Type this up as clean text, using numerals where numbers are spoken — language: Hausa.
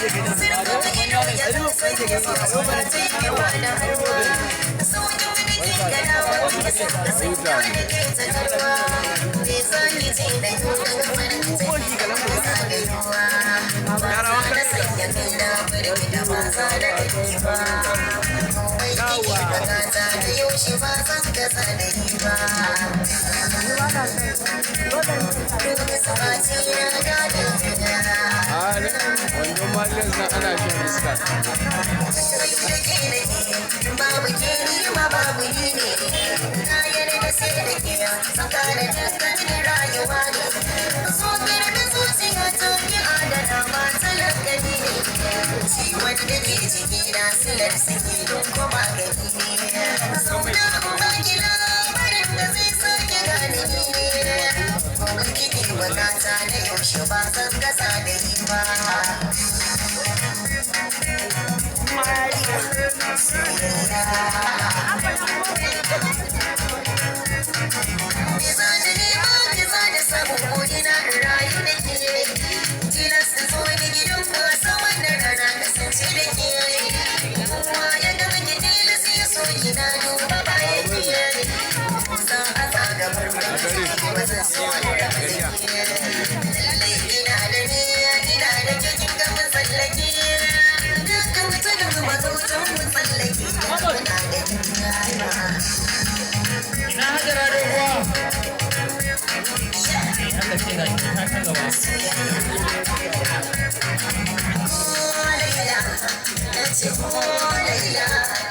Zurfin ido ya zama sanya zuciya ta yi da ruwa. Saukin da ke gadawa ke saka sanya da ke tattawa. Me zaki ce da nuna farin ciki da zagayowa. Ba za na sanya kaina firgita ba za na ganki ba. Komai kike bukata da yaushe ba zan gaza da yi ba. Duka samati na gadon jina. A wandon malin nan ana shan iska. Babu ke ni ma babu ni ne. Na yarda sai da ke tsakanin dukkanin rayuwa ne. So girmin zuciya ta ki adana ma talakani ne. Ciwon da ke ciki na silar saki don ko magani ne. Zauna in baki labarin da zai sake gane ni ne. Komai kike bukata na yaushe ba zan gaza da yi ba. Ina Hajara doguwa? Aka ce ga shi ta kan gaba. Oh, Laila,